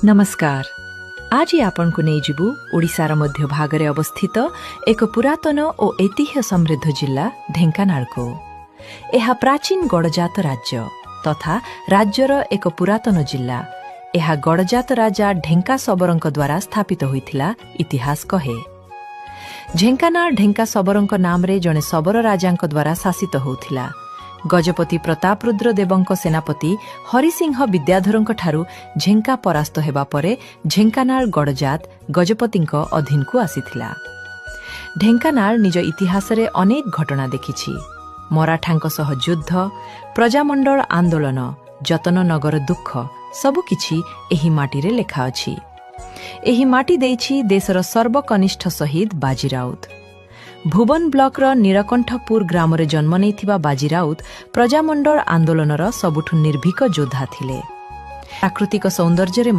ନମସ୍କାର। ଆଜି ଆପଣଙ୍କୁ ନେଇଯିବୁ ଓଡ଼ିଶାର ମଧ୍ୟ ଭାଗରେ ଅବସ୍ଥିତ ଏକ ପୁରାତନ ଓ ଐତିହ୍ୟ ସମୃଦ୍ଧ ଜିଲ୍ଲା ଢେଙ୍କାନାଳକୁ। ଏହା ପ୍ରାଚୀନ ଗଡ଼ଜାତ ରାଜ୍ୟ ତଥା ରାଜ୍ୟର ଏକ ପୁରାତନ ଜିଲ୍ଲା। ଏହା ଗଡ଼ଜାତ ରାଜା ଢେଙ୍କା ଶବରଙ୍କ ଦ୍ୱାରା ସ୍ଥାପିତ ହୋଇଥିଲା, ଇତିହାସ କହେ। ଢେଙ୍କାନାଳ ଢେଙ୍କା ଶବରଙ୍କ ନାମରେ ଜଣେ ଶବର ରାଜାଙ୍କ ଦ୍ୱାରା ଶାସିତ ହେଉଥିଲା। ଗଜପତି ପ୍ରତାପରୁଦ୍ର ଦେବଙ୍କ ସେନାପତି ହରିସିଂହ ବିଦ୍ୟାଧରଙ୍କଠାରୁ ଢେଙ୍କା ପରାସ୍ତ ହେବା ପରେ ଢେଙ୍କାନାଳ ଗଡ଼ଜାତ ଗଜପତିଙ୍କ ଅଧୀନକୁ ଆସିଥିଲା। ଢେଙ୍କାନାଳ ନିଜ ଇତିହାସରେ ଅନେକ ଘଟଣା ଦେଖିଛି। ମରାଠାଙ୍କ ସହ ଯୁଦ୍ଧ, ପ୍ରଜାମଣ୍ଡଳ ଆନ୍ଦୋଳନ, ଯତନ ନଗର ଦୁଃଖ, ସବୁକିଛି ଏହି ମାଟିରେ ଲେଖା ଅଛି। ଏହି ମାଟି ଦେଇଛି ଦେଶର ସର୍ବକନିଷ୍ଠ ଶହୀଦ ବାଜି ରାଉତ। ଭୁବନ ବ୍ଲକର ନୀଳକଣ୍ଠପୁର ଗ୍ରାମରେ ଜନ୍ମ ନେଇଥିବା ବାଜି ରାଉତ ପ୍ରଜାମଣ୍ଡଳ ଆନ୍ଦୋଳନର ସବୁଠୁ ନିର୍ଭୀକ ଯୋଦ୍ଧା ଥିଲେ। ପ୍ରାକୃତିକ ସୌନ୍ଦର୍ଯ୍ୟରେ